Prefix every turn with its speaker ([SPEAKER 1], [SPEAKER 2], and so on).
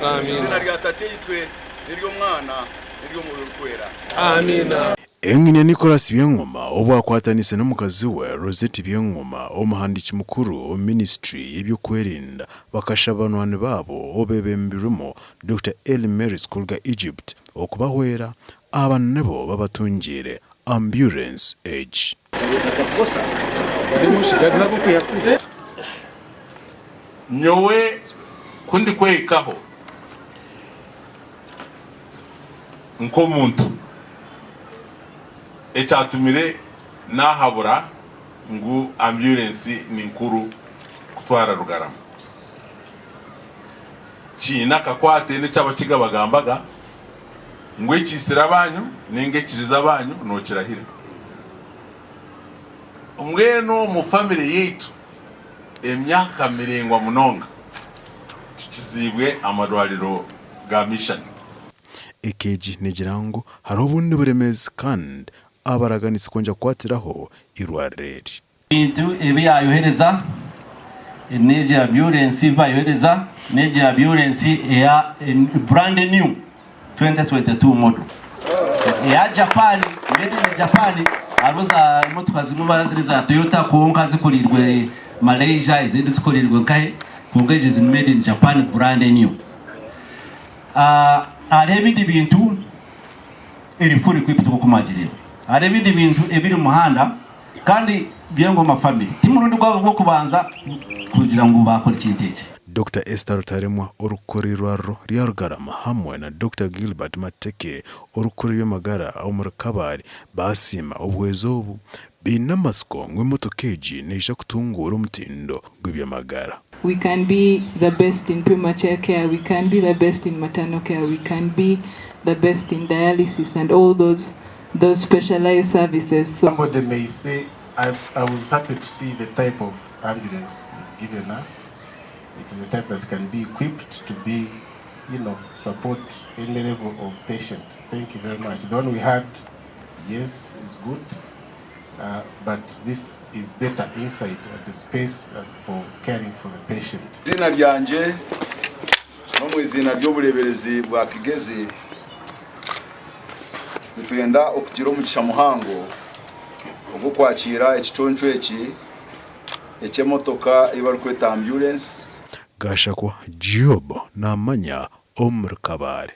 [SPEAKER 1] Omu iziina rya Tataitwe, n'ery'Omwana, n'ery'Omwoyo Orikwera.
[SPEAKER 2] Amiina.
[SPEAKER 3] Engineer Nicholas Byengoma obu akwatanise n'omukazi we Rosette Byengoma omuhandiiki mukuru omu minisiture y'eby'okwerinda bakashaba banywani baabo obebembirwemu Dokita Eli Meris kuruga Egypt okubahwera aba nibo babatungiire amburensi egi.
[SPEAKER 4] Nyowe ku ndikwehikaho nk'omuntu, ekyatumire naahabura ngu ambyurensi ni nkuru kutwara Rugarama, kiine akakwate n'eki Abakiga bagambaga ngu ekiitsire abanyu nainga ekirize abanyu nookirahira. Mbwenu omu famire yaitu emyaka miraingwa munonga tukiziibwe amarwariro ga Mission.
[SPEAKER 3] Eka egi negira ngu hariho obundi buremeezi kandi abaraganise kwongyera kukwatiraho eirwariro eri.
[SPEAKER 5] Ebintu ebi yaayohereza n'egi ambyurensi ebi baayohereza n'egi ambyurensi eya brand new 2022 model eya Japan made in Japan hariho za emotoka zimwe bara ziri za Toyota kwonka zikoreirwe Malaysia ezindi zikoreirwe nkahe kwonka egi ezi made in Japan brand new. Hariho ebindi bintu eri full equipped nk'oku mwagireeba. Hariho ebindi bintu ebiri omu muhanda Kandi Byengoma family ti murundi gwabo gw'okubanza kugira ngu baakora ekintu eki.
[SPEAKER 3] Dokita Esther Rutaremwa orikukora eirwariro rya Rugarama hamwe na Dokita Gilbert Mateke orikukora eby'amagara omuri Kabale baasiima obuhwezi obu. Baine amatsiko ngu emotoka egi neija kutunguura omutindo gw'eby'amagara.
[SPEAKER 6] We can be the best in premature care, we can be the best in maternal care, we can be the best in dialysis and all those those specialized services. So
[SPEAKER 7] Somebody may say, I, I was happy to see the type of ambulance you've given us. It is a type that can be equipped to be, you know, support any level of patient. Thank you very much. The one we had, yes, is good, uh, but this is better inside uh, the space uh, for caring for the patient.
[SPEAKER 1] Eiziina ryangye n'omu iziina ry'obureeberezi bwa Kigezi Nitwenda okugira omugisha muhango ogw'okwakiira ekiconco eki eky'emotoka ei barikweta ambyurensi.
[SPEAKER 3] Gashakwa Job namanya omuri Kabale.